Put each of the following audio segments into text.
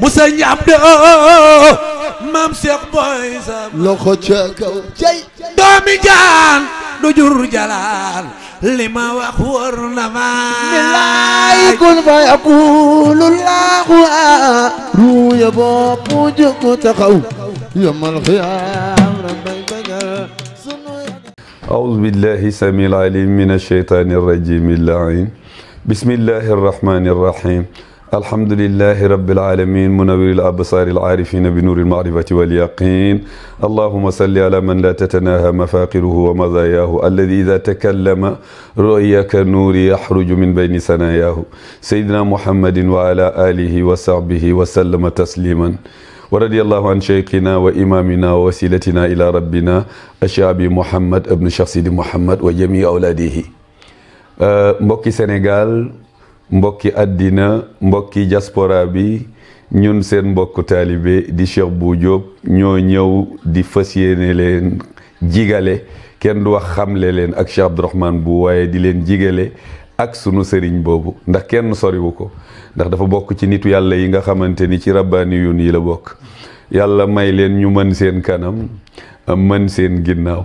bu sëñ Abdu maam Cheikh Boy Sam loxo ca kaw cey doomi jaan du jur jalaan li ma wax wër na ma billaay kun fa yaqulu llahu ruya bopp jóg taxaw yomal xiyaam rabbay bagal أعوذ بالله السميع العليم من الشيطان الرجيم اللعين بسم الله الرحمن الرحيم الحمد لله رب العالمين منور الأبصار العارفين بنور المعرفة واليقين اللهم صل على من لا تتناهى مفاقره ومزاياه الذي إذا تكلم رؤيا كالنور يخرج من بين ثناياه سيدنا محمد وعلى آله وصحبه وسلم تسليما ورضي الله عن شيخنا وإمامنا ووسيلتنا إلى ربنا الشعبي محمد ابن Cheikh Sidi Mouhamed wa jami awlaadihi mbokki Sénégal mbokki àddina mbokki diaspora bi ñun seen mbokk taalibe di Cheikh Bou Diop ñoo ñëw di fas yéene leen jigale kenn du wax xamle leen ak Cheikh Abdourahmane Bou waaye di leen jigale ak sunu sëriñ boobu ndax kenn soriwu ko ndax dafa bokk ci nitu yàlla yi nga xamante ni ci rabbaani yun yi la bokk yàlla may leen ñu mën seen kanam mën seen ginnaaw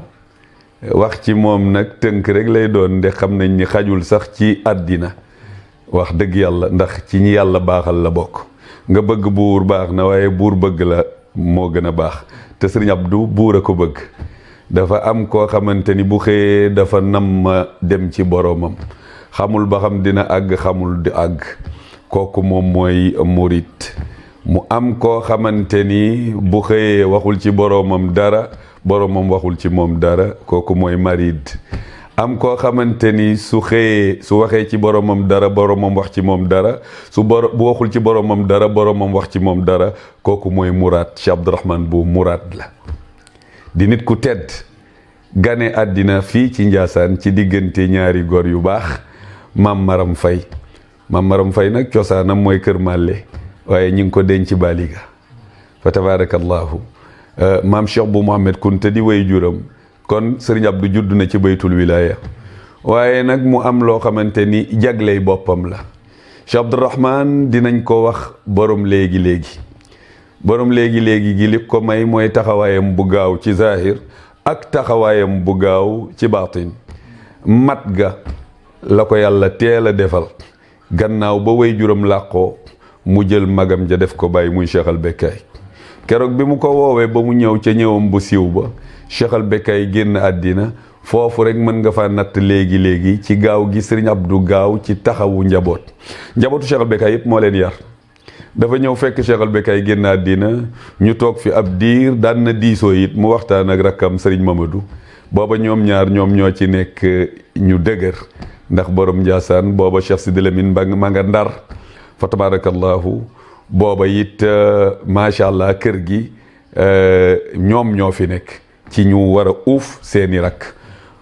wax ci moom nag tënk rek lay doon de xam nañ ni xajul sax ci àddina wax dëgg yàlla ndax ci ñi yàlla baaxal la bokk nga bëgg buur baax na waaye buur bëgg la moo gën a baax te sëriñ Abdou buur a ko bëgg dafa am koo xamante ni bu xëyee dafa nam ma dem ci boroomam xamul ba xam dina àgg xamul di àgg kooku moom mooy murit mu am koo xamante ni bu xëyee waxul ci boroomam dara boroomam waxul ci moom dara kooku mooy marid am koo xamante ni su xëyee su waxee ci boroomam dara boroomam wax ci moom dara bu waxul ci boroomam dara boroomam wax ci moom dara kooku mooy muraad Cheikh Abdourahmane Bou muraad la di nit ku tedd gane àddina fii ci Njaasaan ci diggante ñaari góor yu baax Maam Maram Fay Maam Maram Fay nag cosaanam mooy Kër Màlle waaye ñi ngi ko denc Baliga fa tabarakallahu maam Cheikh Bou Mouhamed Kunta di way juram kon sëriñ Abdou judd na ci baytul wilaya waaye nag mu am loo xamante ni jagley boppam la Cheikh Abdourahmane dinañ ko wax borom léegi-léegi borom léegi-léegi gi li ko may mooy taxawaayam bu gaaw ci zahir ak taxawaayam bu gaaw ci baatin mat ga la ko yàlla teel a defal gannaaw ba way juram làqoo mu jël magam ja def ko bàyyi muy Cheikh Al Bekkay keroog bi mu ko woowee ba mu ñëw ca ñëwam bu siiw ba Cheikh Al Bekkay génn àddina foofu rek mën nga fa natt léegi-léegi ci gaaw gi sëriñ Abdou gaaw ci taxawu njabootu Cheikh Al Bekkay yëpp moo leen yar dafa ñëw fekk Cheikh Al Bekkay génn àddina ñu toog fi ab diir daan na diisoo it mu waxtaan ak rakkam sëriñ Mamadou booba ñoom ñaar ñoom ñoo ci nekk ñu dëgër ndax borom Njaasaan booba Cheikh Sidi Lamine ma nga Ndar fa tabarakallahu booba it macha allah kër gi ñoom ñoo fi nekk ci ñu war a uuf seeni rakk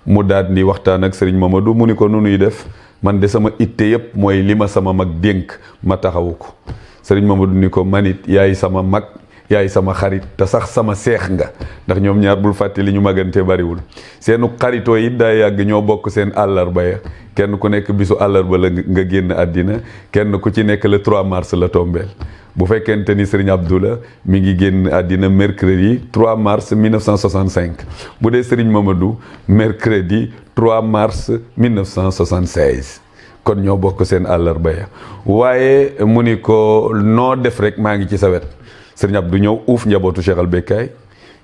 mu daal di waxtaan ak sëriñ Mamadou mu ni ko nu nuy def man de sama itte yëpp mooy li ma sama mag dénk ma taxawu ko sëriñ Mamadou ni ko manit yaay sama mag yaay sama xarit te sax sama seex nga ndax ñoom ñaar bul fàtte li ñu magante bariwul seenu xaritoo it daa yàgg ñoo bokk seen àllarba ya kenn ku nekk bisu àllarba la nga génn àddina kenn ku ci nekk le 3 mars la tombeel bu fekkente ni Serigne Abdou la mi ngi génn àddina mercredi 3 mars 1965 bu dee Serigne Mamadou mercredi 3 mars 1976 kon ñoo bokk seen àllarba ya waaye mu ni ko noo def rek maa ngi ci sa wet Serigne Abdou ñëw uuf njabootu Cheikh Al Bekkay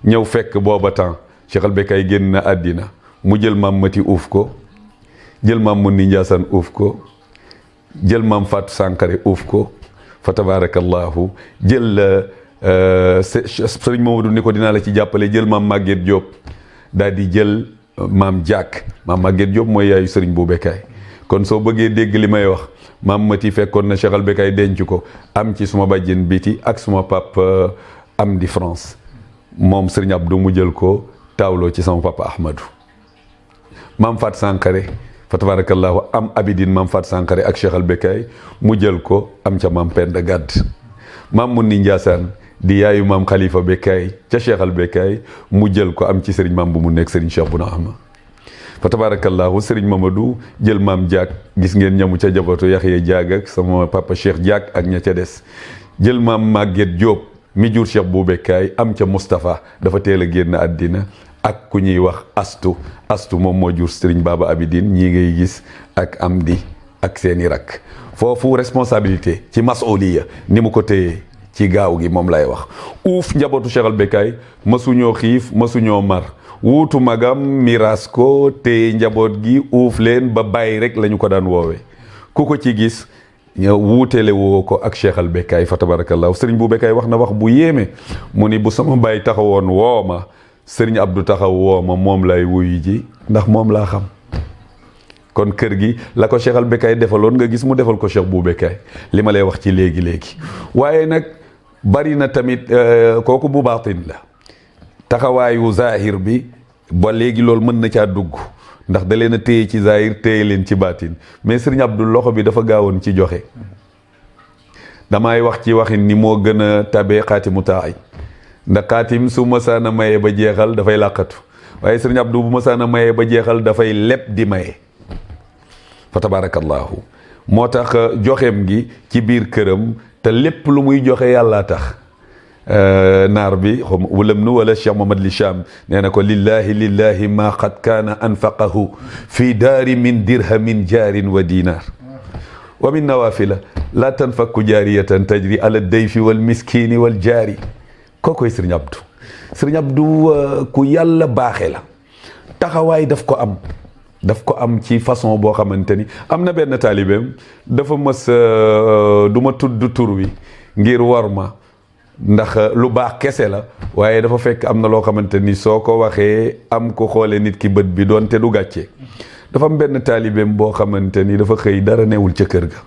ñëw fekk booba temps Cheikh Al Bekkay génn na àddina mu jël maam Mati uuf ko jël maam Mundi Njaasaan uuf ko jël maam Fatou Sankare uuf ko fa tabarakallahu jël Serigne Mamadou ni ko dinaa la ci jàppale jël maam Maguette Diop daal di jël maam Diak maam Maguette Diop mooy yaayu Serigne Bou Bekkay kon soo bëggee dégg li may wax maam Mati fekkoon na Cheikh Al Bekkay denc ko am ci suma bàjjen biti ak suma pap am di France moom Serigne Abdou mu jël ko taawloo ci sama papa Ahmadou maam Fatou Sankare fa tabarakallahu am abidin maam Fatou Sankare ak Cheikh Al Bekkay mu jël ko am ca maam Penda Gadd maam Mundi Njaasaan di yaayu maam Khalifa Bekkay ca Cheikh Al Bekkay mu jël ko am ci Serigne maam bu mu nekk Serigne Cheikh Bouna Ama fa tabarakallahu Serigne Mamadou jël maam Diak gis ngeen ñamu ca jabootu Yaxya Diak ak sama papa Cheikh Diak ak ña ca des jël maam Maguette Diop mi jur Cheikh bu Bekkaay am ca Moustapha dafa teel a génn àddina ak ku ñuy wax astu moom moo jur Serigne Baba Abidine ñii ngay gis ak Amdi ak seeni rakk foofu responsabilité ci mas'uliya ni mu ko téyee ci gaaw gi moom lay wax uuf njabootu Cheikh al Bekkaay mësuñoo xiif mësuñoo mar wuutu magam miraas ko téye njaboot gi uuf leen ba bàyyi rek lañu ko daan woowe ku ko ci gis wuutele woo ko ak Cheikh al Bekkaay fa tabarakallahu Serigne bu Bekkaay wax na wax bu yéeme mu ni bu sama bàyyi taxawoon woo ma Serigne Abdou taxaw woo ma moom lay wuyu ji ndax moom laa xam kon kër gi la ko Cheikh al Bekkaay defaloon nga gis mu defal ko Cheikh bu Bekkaay li ma lay wax ci léegi waaye nag bari na tamit kooku bu baatin la taxawaayu zahir bi ba léegi loolu mën na caa dugg ndax da leen a téye ci zahir téye leen ci baatin mais Serigne Abdou loxo bi dafa gaawoon ci joxe damay wax ci waxin ni moo gën a tabee xaatimu taay ndax xaatim su masaana maye ba jeexal dafay làqatu waaye Serigne Abdou bu masaana maye ba jeexal dafay lépp di maye fa tabarakallahu moo tax joxeem gi ci biir këram te lépp lu muy joxe yàlla tax naar bi wulam nu wala Cheikh Mohamad li Cham nee na ko lillahi ma qad kaana anfaqahu fi daari min dirhamin jaarin wa dinar wa min nawafila la tanfakku jaariyatan tajri ala dayfi wal miskini wal jaari kookoy Serigne Abdou Serigne Abdou ku yàlla baaxe la taxawaay daf ko am ci façon boo xamante ni am na benn taalibeem dafa mës du ma tudd tur wi ngir war ma ndax lu baax kese la waaye dafa fekk am na loo xamante ni soo ko waxee am ko xoolee nit ki bët bi doon te du gàcce dafa am benn taalibeem boo xamante ni dafa xëy dara newul ca kër ga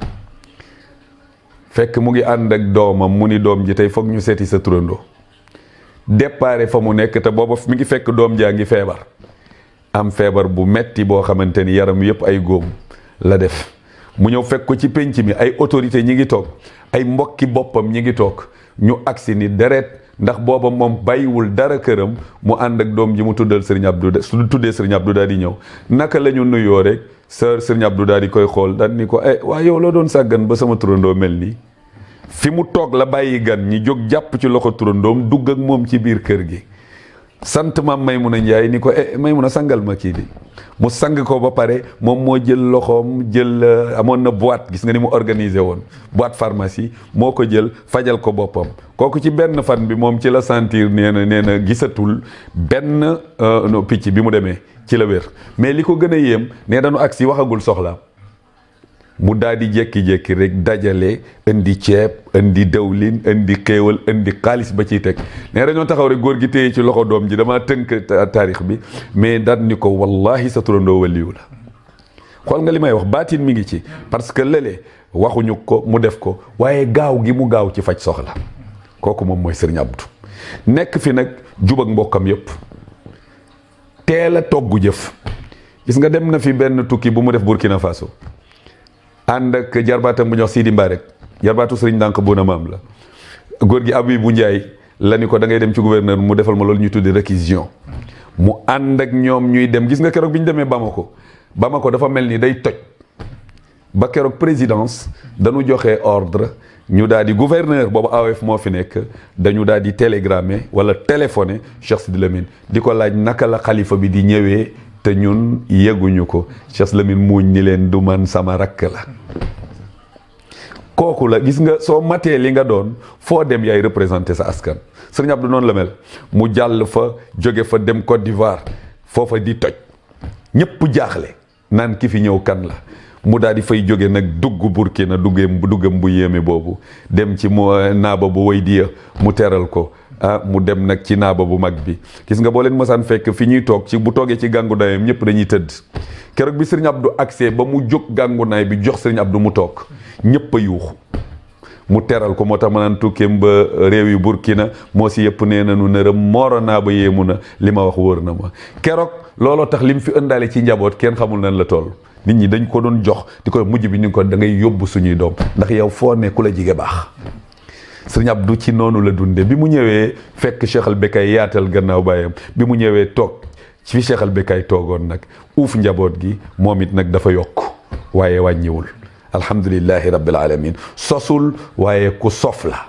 fekk mu ngi ànd ak doomam mu ni doom ji tey foog ñu seeti sa turandoo déparé fa mu nekk te booba mi ngi fekk doom jaa ngi feebar am feebar bu metti boo xamante ni yaram yëpp ay góom la def mu ñëw fekk ko ci penc mi ay autorité ñi ngi toog ay mbokki boppam ñi ngi toog ñu agsi ni deret ndax booba moom bàyyiwul dara këram mu ànd ak doom ji mu tuddal Serigne Abdou su tuddee Serigne Abdou daal di ñëw naka la ñu nuyoo rek Serigne Abdou daal di koy xool daal ni ko waa yow loo doon sàggan ba sama turandoo mel nii fi mu toog la bàyyi gan ñi jóg jàpp ci loxo turandoom dugg ak moom ci biir kër gi sant maam Maymuna Njaay ni ko Maymuna sangal ma kii bi mu sang ko ba pare moom moo jël loxoom jël amoon na boîte gis nga ni mu organisé woon boîte pharmacie moo ko jël fajal ko boppam kooku ci benn fan bi moom ci la sentir nee na gisatul benn picc bi mu demee ci la wér mais li ko gën a yéem nee dañu agsi waxagul soxla mu daal di jékki-jékki rek dajale indi ceeb indi dawlin indi xéewal indi xaalis ba ciy teg nee dañoo taxaw rek góor gi téye ci loxo doom ji dama tënk taarix bi mais daal ni ko wallahi sa turandoo waliyu la xool nga li may wax baatin mi ngi ci parce que lële waxuñu ko mu def ko waaye gaaw gi mu gaaw ci faj soxla kooku moom mooy Serigne Abdou nekk fi nag jub ak mbokkam yëpp teel a togg jëf gis nga dem na fi benn tukki bu mu def Burkina Faso ànd ak jarbaatam bu ñuy wax Sidi Mbarek jarbaatu Serigne Ndànk bu na maam la góor gi Abibou Ndiaye la ni ko da ngay dem ci gouverneur mu defal ma loolu ñu tudde réquisition mu ànd ak ñoom ñuy dem gis nga keroog bi ñu demee Bamako dafa mel ni day toj ba keroog présidence dañu joxe ordre ñu daal di gouverneur boobu AOF moo fi nekk dañu daal di télégrammer wala téléphoner Cheikh Sidi Lamine di ko laaj naka la xalifa bi di ñëwee te ñun yegguñu ko Cheikh Lamine muuñ ni leen du man sama rakk la kooku la gis nga soo matee li nga doon foo dem yaay représenté sa askan Serigne Abdou noonu la mel mu jàll fa jóge fa dem Côte d'Ivoire foofa di toj ñëpp jaaxle naan ki fi ñëw kan la mu daal di fay jóge nag dugg Burkina duggam bu yéeme boobu dem ci mu naaba bu way diya mu teral ko mu dem nag ci naaba bu mag bi gis nga boo leen mësaan fekk fi ñuy toog ci bu toogee ci gàngu naayam ñëpp dañuy tëdd keroog bi Serigne Abdou accès ba mu jóg gàngu naay bi jox Serigne Abdou mu toog ñëpp a yuuxu mu teral ko moo tax ma naan tukkeem ba réew yu Burkina moo si yëpp nee na nu nërëm mooro naa ba yéemu na li ma wax wóor na ma keroog looloo tax lim fi ëndaale ci njaboot kenn xamul nan la toll nit ñi dañ ko doon jox di ko mujj bi ni ko da ngay yóbbu suñuy doom ndax yow foo ne ku la jige baax Serigne Abdou ci noonu la dunde bi mu ñëwee fekk Cheikh al Bekkaay yaatal gannaaw baayam bi mu ñëwee toog ci fi Cheikh al Bekkaay toogoon nag uuf njaboot gi moom it nag dafa yokk waaye wàññiwul alhamdulillahi rabbil alamin sosul waaye ku sof la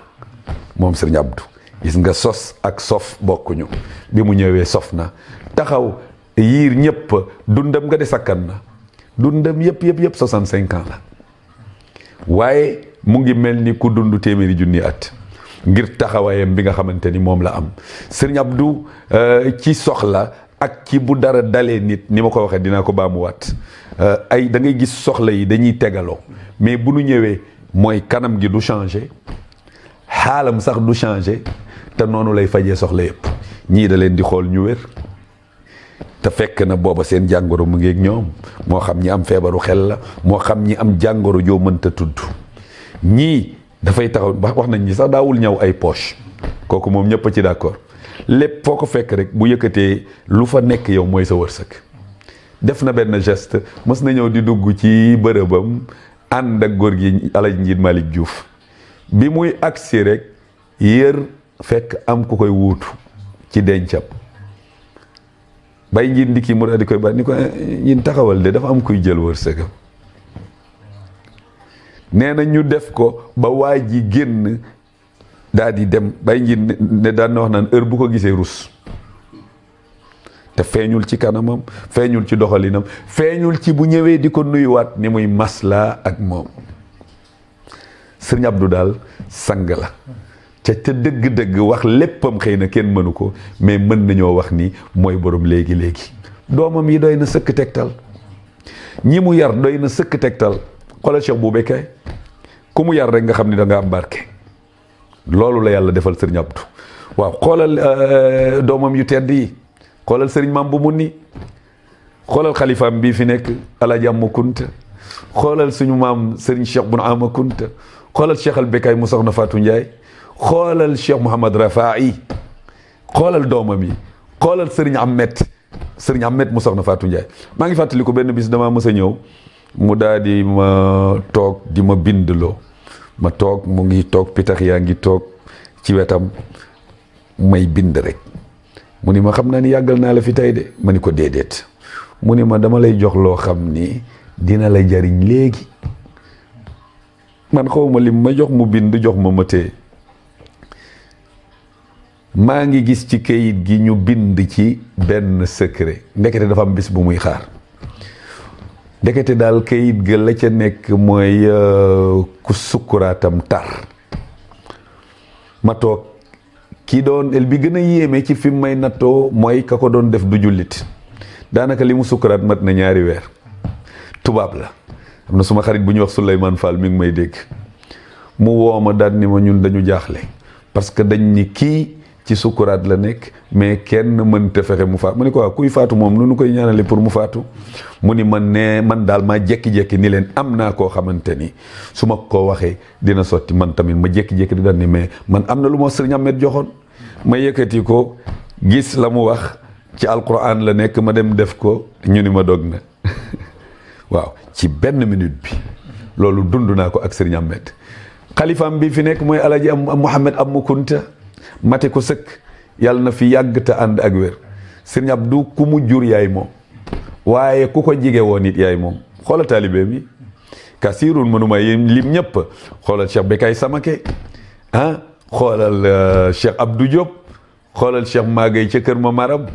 moom Serigne Abdou. gis nga sos ak sof bokkuñu. bi mu ñëwee sof na taxaw yiir ñëpp dundam nga de sakkan na dundam yëpp 65 ans la waaye mu ngi mel ni ku dund téeméeri junni at ngir taxawaayam bi nga xamante ni moom la am. Serigne Abdou ci soxla ak ci bu dara dalee nit ni ma ko waxee dinaa ko baamuwaat ay da ngay gis soxla yi dañuy tegaloo mais bu nu ñëwee mooy kanam gi du changé xaalam sax du changé te noonu lay fajee soxla yëpp ñii da leen di xool ñu wér te fekk na booba seen jàngoro mu ngi ak ñoom moo xam ñi am feebaru xel la moo xam ñi am jàngoro joo mënta tudd ñii dafay taxaw wax nañ ñi sax daawul ñëw ay poche kooku moom ñëpp a ci d'accord lépp foo ko fekk rek bu yëkkatee lu fa nekk yow mooy sa wërsëg. def na benn geste mës na ñëw di dugg ci bërëbam ànd ak góor gi Alaaji Njiit Malick Diouf bi muy agsi rek yër fekk am ku koy wuutu ci dencam bay njiit ndikki mu daal di koy ba ni ko ñin taxawal de dafa am kuy jël wërsëgam nee na ñu def ko ba waa ji génn daal di dem bay njiit ne daan na wax naan heure bu ko gisee rus te feeñul ci kanamam feeñul ci doxalinam feeñul ci bu ñëwee di ko nuyuwaat ni muy maslaa ak moom Sëriñ Abdou daal sang la ca dëgg-dëgg wax léppam xëy na kenn mënu ko mais mën nañoo wax ni mooy borom léegi doomam yi doy na sëkk tegtal ñi mu yar doy na sëkk tegtal xoolal Cheikh bu bekkee ku mu yar rek nga xam ni da nga am barke loolu la yàlla defal Sëriñ Abdou waaw xoolal doomam yu tedd yi xoolal sëriñ maam bu mun ni xoolal xalifaam bii fi nekk Alaaji Amma Kunta xoolal suñu maam sëriñ Cheikh Bun Ama Kunta xoolal Cheikh al Bekkaay mu soxna Fatou Ndiaye xoolal Cheikh Mouhamad Rafaay xoolal doomam yi xoolal sëriñ Ahmed mu soxna Fatou Ndiaye maa ngi fàttali ko benn bis damaa mës a ñëw mu daal di ma toog di ma bindloo ma toog mu ngi toog pitax yaa ngi toog ci wetam may bind rek mu ni ma xam naa ni yàggal naa la fi tey de ma ni ko déedéet mu ni ma dama lay jox loo xam ni dina la jariñ léegi man xawma lim ma jox mu bind jox ma téye maa ngi gis ci kayit gi ñu bind ci benn secret ndekete dafa am bis bu muy xaar ndekete daal kayit ga la ca nekk mooy ku sukkuraatam tar ma toog kii doon el bi gën a yéeme ci fi mu may nattoo mooy ka ko doon def du jullit daanaka li mu sukkuraat mat na 2 weer tubaab la am na suma xarit bu ñuy wax Souleymane Fall mi ngi may dégg mu woo ma daal ni ma ñun dañu jaaxle parce que dañ ni kii ci sukkuraat la nekk mais kenn mënta fexe mu faatu mu ni ko waaw kuy faatu moom lu nu koy ñaanale pour mu faatu mu ni man daal maa jékki-jékki ni leen am naa koo xamante ni su ma ko waxee dina sotti man tamit ma jékki-jékki di daan ni mais man am na lu ma Sëriñ Ahmed joxoon ma yëkkati ko gis la mu wax ci alquran la nekk ma dem def ko ñu ni ma dog na waaw ci benn minute bi loolu dund naa ko ak Sëriñ Ahmed xalifaam bi fi nekk mooy Alaaji Mouhamed Amma Kunta mate ko sëkk yàlla na fi yàgg te ànd ak wér Sëriñ Abdou ku mu jur yaay moom waaye ku ko jige woon it yaay moom xoolal taalibe mi kasirun mënuma lim ñëpp xoolal Cheikh Bekay Samake xoolal Cheikh Abdou Diop xoolal Cheikh Magay ca Kër Ma Maram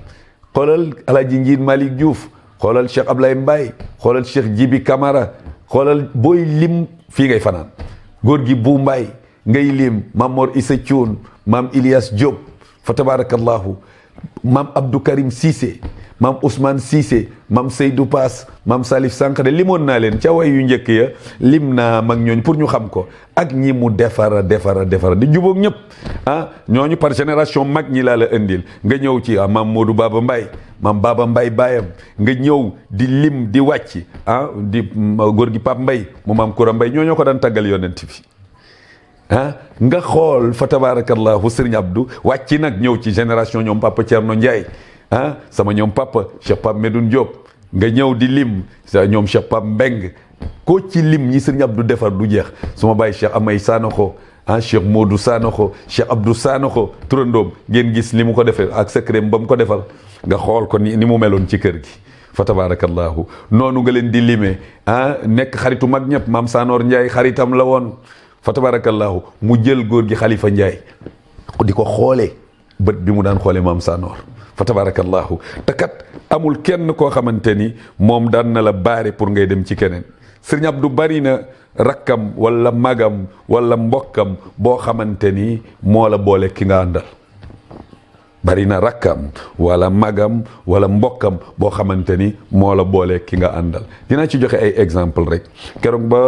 xoolal Alaaji Njiit Malick Diouf xoolal Cheikh Ablaye Mbaye xoolal Cheikh Jibi Camara xoolal booy lim fii ngay fanaan góor gi bu Mbaye ngay lim Maam Mor Issa Thioune maam Ilias Diop fa tabarakallahu maam Abdou Karim Cissé maam Ousmane Cissé maam Seydou Pass maam Salif Sankare limoon naa leen ca way yu njëkk ya lim naa mag ñooñu pour ñu xam ko ak ñi mu defara di jubóog ñëpp ñooñu par génération mag ñi laa la indil nga ñëw ci maam Modou Baba Mbaye maam Baba Mbaye baayam nga ñëw di lim di wàcc di góor gi Pape Mbaye mu maam Koura Mbaye ñoo ko daan taggal yonent bi nga xool fa tabarakallahu Sëriñ Abdou wàcc nag ñëw ci génération ñoom papa Thierno Ndiaye sama ñoom papa Cheikh Pape Medoune Diop nga ñëw di lim ñoom Cheikh Pape Mbeng ko ci lim ñi Sëriñ Abdou defar du jeex suma bàyyi Cheikh Amay Sanokho Cheikh Modou Sanokho Cheikh Abdou Sanokho turandoom ngeen gis li mu ko defee ak secret ba mu ko defal nga xool ko ni mu meloon ci kër gi fa tabarakallahu noonu nga leen di limee nekk xaritu mag ñëpp maam Sanor Ndiaye xaritam la woon fa tabarakallahu mu jël góor gi Khalifa Ndiaye di ko xoolee bët bi mu daan xoolee maam Sanor fa tabarakallahu te kat amul kenn koo xamante ni moom daan na la baare pour ngay dem ci keneen Sëriñ Abdou bari na rakkam wala magam wala mbokkam boo xamante ni moo la boole ki nga àndal bari na rakkam wala magam wala mbokkam boo xamante ni moo la boole ki nga àndal dinaa ci joxe ay exemple rek keroog ba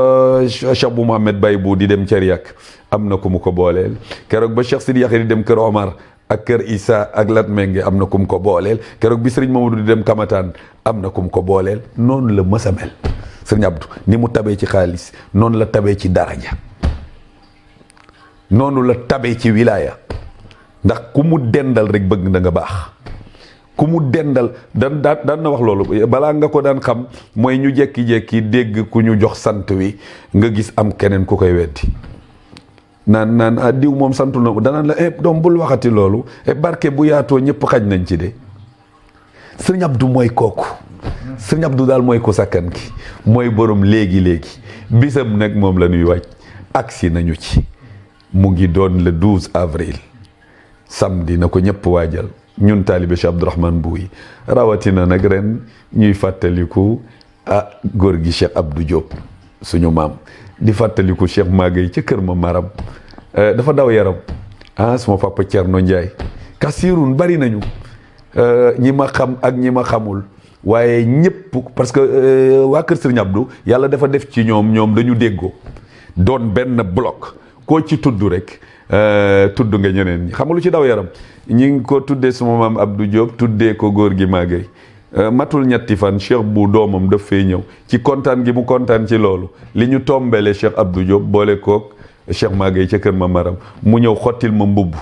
Cheikh Bou Mouhamed Baye bu di dem Ceriak am na ku mu ko booleel keroog ba Cheikh Sidi Yaxya di dem Kër Omar ak Kër Issa ak Lat Mengue am na ku mu ko booleel keroog bi Serigne Mamadou di dem Kamataan am na ku mu ko booleel noonu la mës a mel Serigne Abdou ni mu tabee ci xaalis noonu la tabee ci daraja noonu la tabee ci wilaya ndax ku mu dendal rek bëgg na nga baax ku mu dendal daan na wax loolu balaa nga ko daan xam mooy ñu jekki-jekki dégg ku ñu jox sant wi nga gis am keneen ku koy weddi naan diw moom santul na danaan la doom bul waxati loolu barke bu yaatoo ñëpp xaj nañ ci de Sëriñ Abdou mooy kooku Sëriñ Abdou daal mooy ko sakkan ki mooy borom léegi-léegi bisam nag moom la ñuy wàcc agsi nañu ci mu ngi doon le 12 avril samedi na ko ñëpp waajal ñun taalibe Cheikh Abdourahmane Bou yi rawatina nag ren ñuy fàttaliku góor gi Cheikh Abdou Diop suñu maam di fàttaliku Cheikh Maguette ca kër ma maram dafa daw yaram suma papa Thierno Ndiaye kasirun bari nañu ñi ma xam ak ñi ma xamul waaye ñëpp parce que waa kër Serigne Abdou yàlla dafa def ci ñoom dañu déggoo doon benn bloc koo ci tudd rek tudd nga ñeneen ñi xam nga lu ci daw yaram ñi ngi ko tuddee suma maam Abdou Diop tuddee ko góor gi Maguette matul ñetti fan Cheikh bu doomam daf fay ñëw ci kontaan gi mu kontaan ci loolu li ñu tombele Cheikh Abdou Diop boole kook Cheikh Maguette ca kër ma maram mu ñëw xottil ma mbubb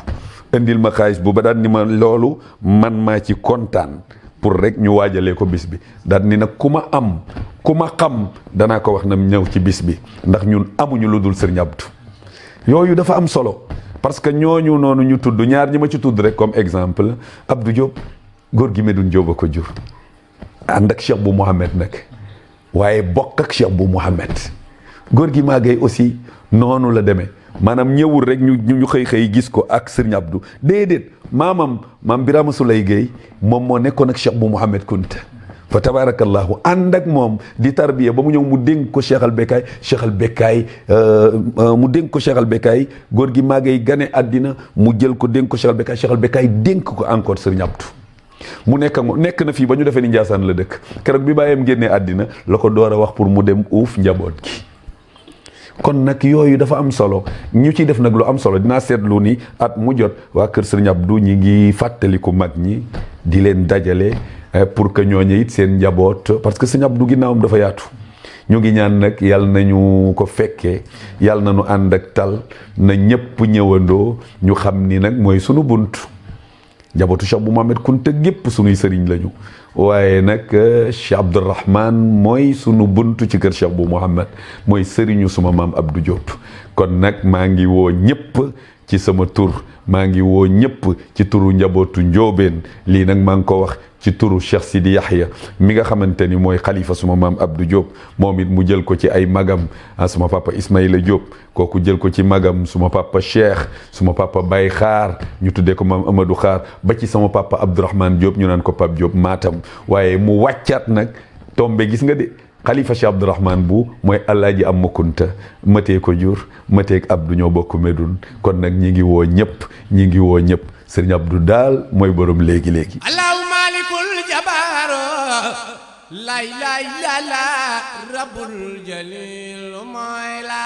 indil ma xaalis bu ba daan ni ma loolu man maa ci kontaan pour rek ñu waajalee ko bis bi daan ni nag ku ma xam danaa ko wax na ñëw ci bis bi ndax ñun amuñu lu dul Serigne Abdou yooyu dafa am solo parce que ñooñu noonu ñu tudd ñaar ñi ma ci tudd rek comme exemple Abdou Diop góor gi Medoune Diop a ko jur ànd ak Cheikh Bou Mouhamed nag waaye bokk ak Cheikh Bou Mouhamed góor gi Maguette aussi noonu la demee maanaam ñëwul rek ñu xëy gis ko ak Serigne Abdou déedéet maam Birama Souleye Gueye moom moo nekkoon ak Cheikh Bou Mouhamed Kounta fa tabarakallahu ànd ak moom di tarbiya ba mu ñëw mu dénk ko Cheikh al Bekkaay mu dénk ko Cheikh al Bekkaay góor gi Maguette gane àddina mu jël ko dénk ko Cheikh al Bekkaay dénk ko encore Serigne Abdou mu nekk na fii ba ñu defee ni Njaasaan la dëkk keroog bi bàyyam génnee àddina la ko door a wax pour mu dem uuf njaboot gi kon nag yooyu dafa am solo ñu ciy def nag lu am solo dinaa seetlu ni at mu jot waa kër Serigne Abdou ñi ngi fàttaliku mag ñi di leen dajale pour que ñooñu it seen njaboot parce que Serigne Abdou ginnaawam dafa yaatu ñu ngi ñaan nag yàlla nañu ko fekkee yàlla nañu ànd ak tal na ñëpp ñëwandoo ñu xam ni nag mooy sunu bunt njabootu Cheikh Bou Mouhamed Kounta gépp sunuy sëriñ lañu waaye nag Cheikh Abdourahmane mooy sunu buntu ci kër Cheikh Bou Mouhamed mooy sëriñu suma maam Abdou Diop kon nag maa ngi woo ñëpp ci sama tur maa ngi woo ñëpp ci turu njabootu Njóobeen lii nag maa ngi ko wax ci turu Cheikh Sidi Yaxya mi nga xamante ni mooy xalifa suma maam Abdou Diop moom it mu jël ko ci ay magam suma papa Ismaïla Diop kooku jël ko ci magam suma papa Cheikh suma papa Baye Xaar ñu tuddee ko maam Amadou Xaar ba ci sama papa Abdourahmane Diop ñu naan ko Pape Diop Matam waaye mu wàccaat nag tombe gis nga de xalifa Cheikh Abdourahmane Bou mooy Alaaji Amma Kounta matee ko jur mateeg Abdou ñoo bokk Médoune kon nag ñi ngi woo ñëpp Serigne Abdou daal mooy borom léegi la rabbul jalil mooy la